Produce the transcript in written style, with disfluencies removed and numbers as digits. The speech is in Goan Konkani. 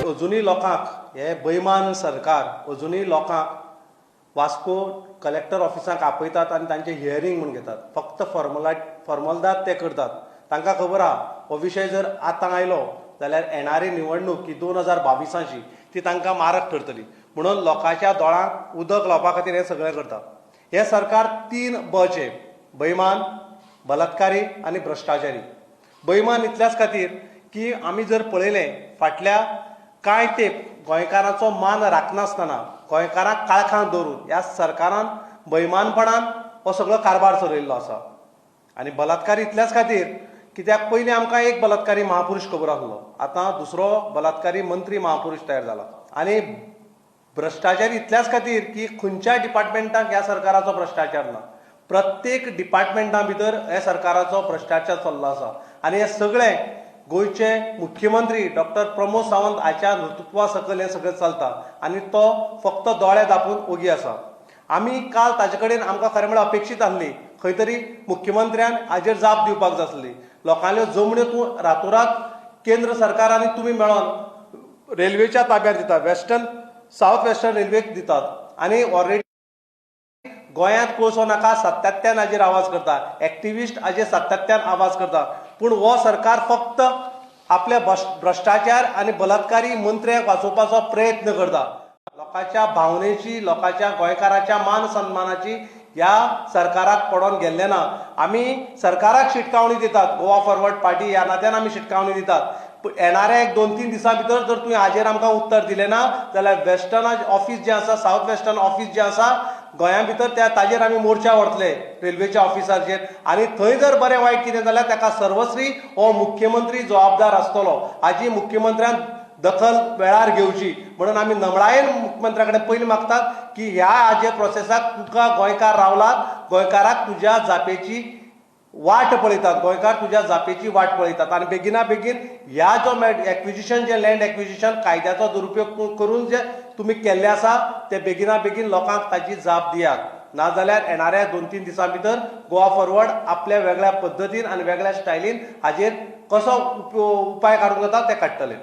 अजुनूय लोकांक हे बैमान सरकार अजुनूय लोकांक वास्को कलेक्टर ऑफिसाक आपयतात आनी तांचे हियरींग म्हूण घेतात. फक्त फॉर्मलदाद ते करतात. तांकां खबर आहा हो विशय जर आतां आयलो जाल्यार येणारी निवडणूक ही 2022ची ती तांकां मारक ठरतली. म्हणून लोकांच्या दोळ्यांक उदक लावपा खातीर हें सगळें करता. हें सरकार 3 बचे, बैमान, बलात्कारी आनी भ्रश्टाचारी. बैमान इतल्याच खातीर की आमी जर पळयलें फाटल्या कांय तेंप गोंयकारांचो मान राखनासतना गोंयकारांक काळखांत दवरून ह्या सरकारान बैमानपणान हो सगळो कारभार चलयल्लो आसा. आनी बलात्कारी इतल्याच खातीर कित्याक पयलीं आमकां एक बलात्कारी महापुरुश खबर आसलो, आतां दुसरो बलात्कारी मंत्री महापुरुश तयार जाला. आनी भ्रश्टाचार इतल्याच खातीर की खंयच्या डिपार्टमेंटाक ह्या सरकाराचो भ्रश्टाचार ना, प्रत्येक डिपार्टमेंटा भितर ह्या सरकाराचो भ्रश्टाचार चल्लो आसा. आनी हें सगळें गोंयचे मुख्यमंत्री डॉक्टर प्रमोद सावंत हाच्या नेतृत्वा सकयल हें सगळें चलता आनी तो फक्त दोळे दापून ओगी आसा. आमी काल ताजे कडेन आमकां खरें म्हळ्यार अपेक्षीत आसली खंय तरी मुख्यमंत्र्यान हाजेर जाप दिवपाक जाय आसली. लोकांल्यो जमण्यो तूं रातोरात केंद्र सरकार आनी तुमी मेळोन रेल्वेच्या ताब्यात दिता, वेस्टर्न सावथ वेस्टर्न रेल्वेक दितात आनी ऑलरेडी गोंयांत कोळसो नाका सातत्यान हाजेर आवाज करता, एक्टिविस्ट हाजेर सातत्यान आवाज करता. पूण हो सरकार फक्त आपल्या भ्रश्टाचार आनी बलात्कारी मंत्र्यांक वाचोवपाचो प्रयत्न करता. लोकांच्या भावनेची, लोकांच्या गोंयकाराच्या मान सन्मानाची ह्या सरकाराक पडोन गेल्लें ना. आमी सरकाराक शिटकावणी दितात, गोवा फॉरवर्ड पार्टी ह्या नात्यान आमी शिटकावणी दितात, येणाऱ्या एक 2-3 दिसां भितर जर तुवें हाजेर आमकां उत्तर दिलें ना जाल्यार वेस्टर्न ऑफिस जें आसा, सावथ वेस्टर्न ऑफिस जें आसा गोंया भितर त्या ताजेर आमी मोर्चा व्हरतले रेल्वेच्या ऑफिसाचेर. आनी थंय जर बरें वायट कितें जाल्यार ताका सर्वश्री हो मुख्यमंत्री जबाबदार आसतलो. हाजी मुख्यमंत्र्यान दखल वेळार घेवची म्हणून आमी नमळायेन मुख्यमंत्र्या कडेन पयलीं मागतात की ह्या हाजे प्रोसेसाक तुका गोंयकार रावलात, गोंयकाराक तुज्या जापेची वाट पळयतात, गोंयकार तुज्या जापेची वाट पळयतात. आनी बेगिना बेगीन ह्या जो एक्विजिशन जे लँड एक्विजिशन कायद्याचो दुरुपयोग करून जे तुमी केल्ले आसा ते बेगिना बेगीन लोकांक ताची जाप दियात, नाजाल्यार येणाऱ्या 2-3 दिसां भितर गोवा फॉरवर्ड आपल्या वेगळ्या पद्दतीन आनी वेगळ्या स्टायलीन हाजेर कसो उपाय काडूंक जाता ते काडटले.